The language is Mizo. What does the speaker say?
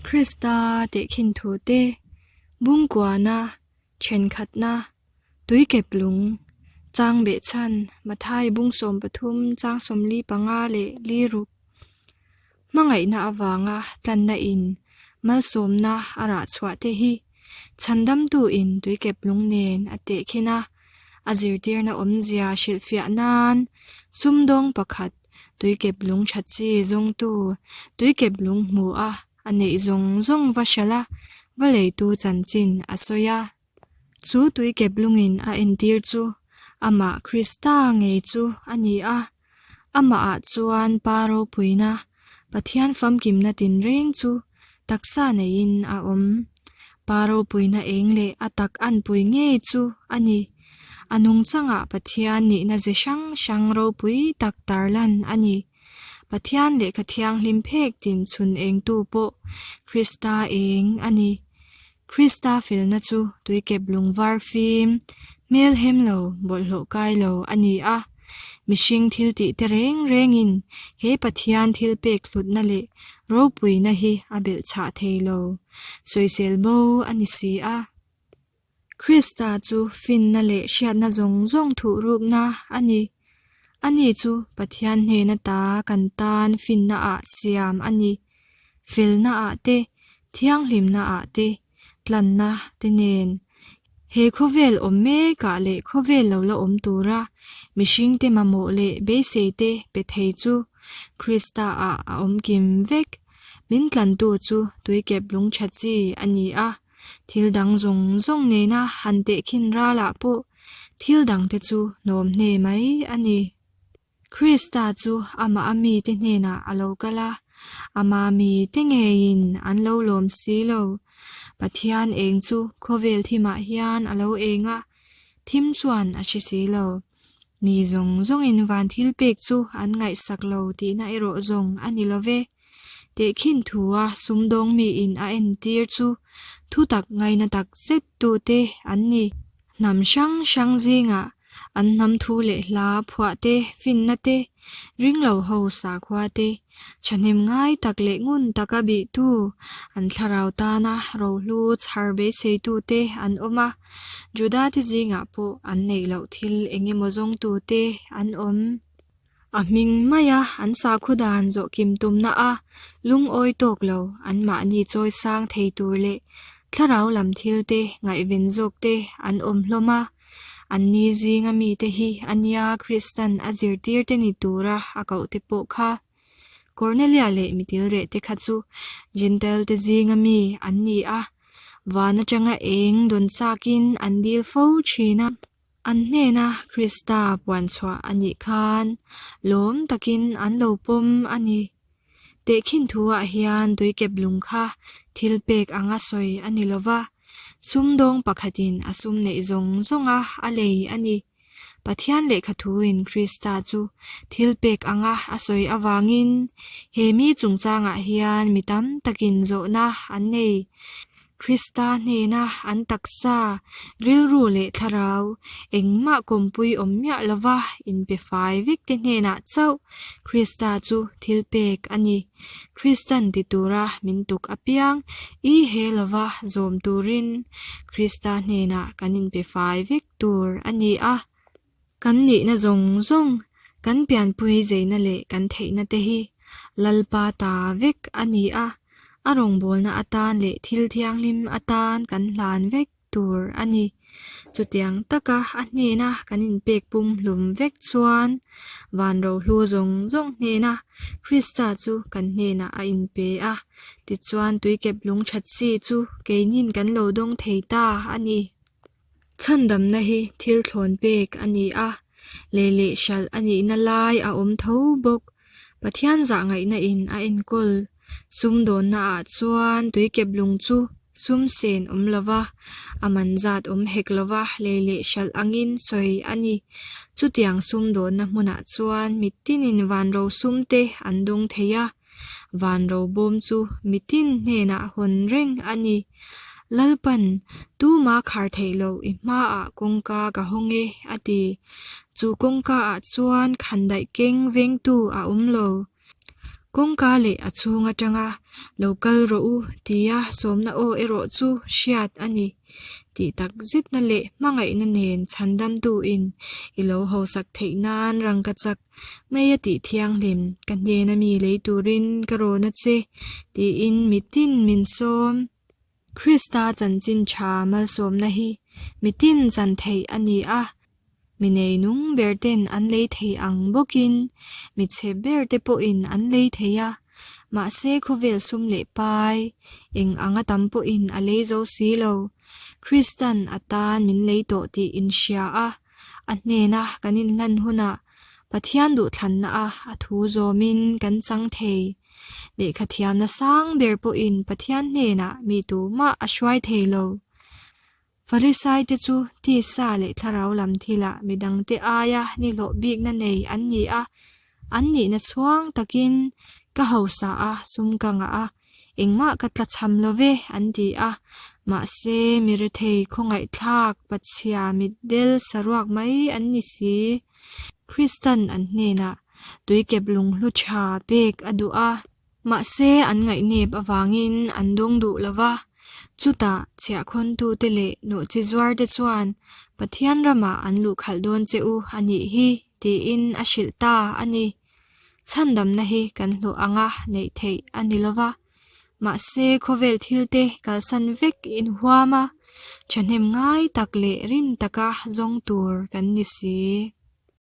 Krista tehkhin thute, Bungkuana, Thenkhatna, Tuikeplung, Chang behchhan, Mathai bung 13 chang 45 leh li ruk. Hmangaihna avanga tlanna in malsawmna a rah chhuah te hi chhandamtu in tuikeplung nen a tehkhin a, a zirtirna awmzia hrilhfiah nan sumdawng pakhat tuikeplung tha chi zawngtu tuikeplung hmu a a neih zawng zawng va hralh a, va leitu chanchin a sawi a. Chu tuikeplungin a entir chu amah Krista ngei chu a ni a. Amahah chuan Pa ropuina, Pathian famkimna tinreng chu taksa neiin a awm. Pa ropuina eng leh a tak anpui ngei chu a ni. A nungchangah Pathian nihna ze hrang hrang ropui tak tarlan a ni. Pathian lehkha thianghlim phek tin chhun engtu pawh Krista eng a ni. Krista felna chu tuikep lungvar fim, hmel hem lo, bawlhhlawh kai lo a ni a. Mihring thil tih te reng rengin he Pathian thil pek hlutna leh ropuina hi a belh chhah thei lo, sawisel bo a ni si a. Krista chu finna leh hriatna zawng zawng thuh rukna a ni. Ani chu Pathian hnena ta kan tan finna ah siam a ni. Felna ah te, thianghlimna ah te, tlanna te nen. He khawvel awm mek ah leh khawvel lo la awm tura mihring te mamawh leh beisei te pe thei chu Krista ah a awm kim vek. Min tlantu chu tuikep lungtha chi a ni a. Thil dang zawng zawng nena han tehkhin ralah pawh thil dangte chu hnawm hne mai a ni. Krista chu amah a mite hnenah a lo kal a, ama mite ngeiin an lo lawm si lo. Pathian eng chu khawvel thimah hian a lo eng a, thim chuan a hre si lo. Mi zawng zawngin van thil pek chu an ngaihsak lo tihna erawh zawng a ni lo ve. Tehkhin thua sumdawng miin a entir chu thutak ngaina tak zet tute an ni. Hnam hrang hrang zingah an hnam thu leh hla phuah te, finna te, ringlo ho sakhua te, thahnem ngai tak leh ngun taka bihtu, an thlarau tana rohlu chhar beiseitute an awm a, Juda te zingah pawh an neih loh thil eng emaw zawngtute an awm. A hming maia an sakhaw dan zawh kim tumna a lungawi tawk lo, anmahni chawi sang thei tur leh thlarau lam thil te ngaihven zawk te an awm hlawm a. Anni zinga mite hi a nia Kristan a zirtir te ni tura a koh te pawh kha. Kornelia leh mitilreh te kha chu Jentail te zinga mi an ni a, van atanga eng dawn chakin an dil fo thin a. An hnena Krista puanchhuah a nih khan lawm takin an lo pawm a ni. Tehkhin thuah hian tuikep lung kha thil pek anga sawi a ni lo va, sumdawng pakhatin a sum neih zawng zawnga a lei a ni. Pathian lehkha thuin Krista chu thil pek anga a sawi avangin he mi chungchangah hian mi tam takin zawhna an nei. Krista hnena an taksa, rilru leh thlarau, engmah kawmpui awm miah lova inpe fai vek te hnenah chauh Krista chu thil pek a ni. Kristan ti tura min tuk apiang i he lova zawm turin Krista hnenah kan inpe fai vek tur a ni a. Kan nihna zawng zawng, kan pianpui zeina leh kan theihna te hi Lalpa ta vek a ni a, a rawngbawlna atan leh thil thianghlim atan kan hlan vek tur a ni. Chutiang taka a hnena kan inpek pumhlum vek chuan van rohlu zawng zawng hnena Krista chu kan hnenah a inpe a, tichuan tuikep lungthat chi chu keinin kan lo dawng thei ta a ni. Chhandamna hi thil thlawn pek a ni a, lei leh hralh a nihna lai a awm tho bawk. Pathian zahngaihna in a enkawl sumdawnna ah chuan tuikep lung chu sum sen awm lova, a man zat awm hek lova lei leh hralh angin sawi a ni. Chutiang sumdawnna hmunah chuan mitinin vanro sum te an dawng thei a. Van robawm chu mitin hnenah hawn reng a ni. Lalpan, Tuma khar theih loh i hmaah kawngka ka hawng e, a ti. Chu kawngkaah chuan khandaih keng vengtu a awm lo. Kawngka leh a chhung atanga lo kal rawh u tia sawmna aw erawh chu hriat a ni. Tih tak zetna leh hmangaihna nen chhandamtuin i lo hausak theih nan rangkachak mai a tih thianghlim ka hnena mi lei turin ka rawn a che tiin mitin min sawm. Krista chanchin tha malsawmna hi mitin chan theih a ni a, mi neinung ber ten an lei thei ang bawkin mi chhe ber te pawhin an lei thei a, mahse khawvel sum leh pai eng anga tam pawhin a lei zo si lo. Kristan a tan min lei tawh tih inhria a, a hnena kan inhlan hunah Pathian duhthlanna a a thu zawmin kan chang thei. Lehkha thiamna sang ber pawhin Pathian hnenah mi tumah a hruai thei lo. Farisaite chu tisa leh thlarau lam thilah midangte aia nihlawh bikna nei an ni a, an nihna chhuang takin ka hausa a, sum ka ngah a, engmah ka tlachham lo ve an ti a. Mahse, mi rethei khawngaihthlak pachhia mitdel saruak mai an ni si. Kristan an hnenah tuikep lunghlu tha pek a duh a. Mahse, an ngaihnep avangin an dawng duh lo va. Chutah, chhiahkhawntute leh nawhchi zuarte chuan Pathian ramah an luhkhalh dawn che u a nih hi, tiin a hrilh ta a ni. Chhandamna hi kan hlawh anga neih theih a ni lo va. Mahse, khawvel thilte kalsan vek inhuam a, thahnem ngai tak leh rim taka zawng tur kan ni si.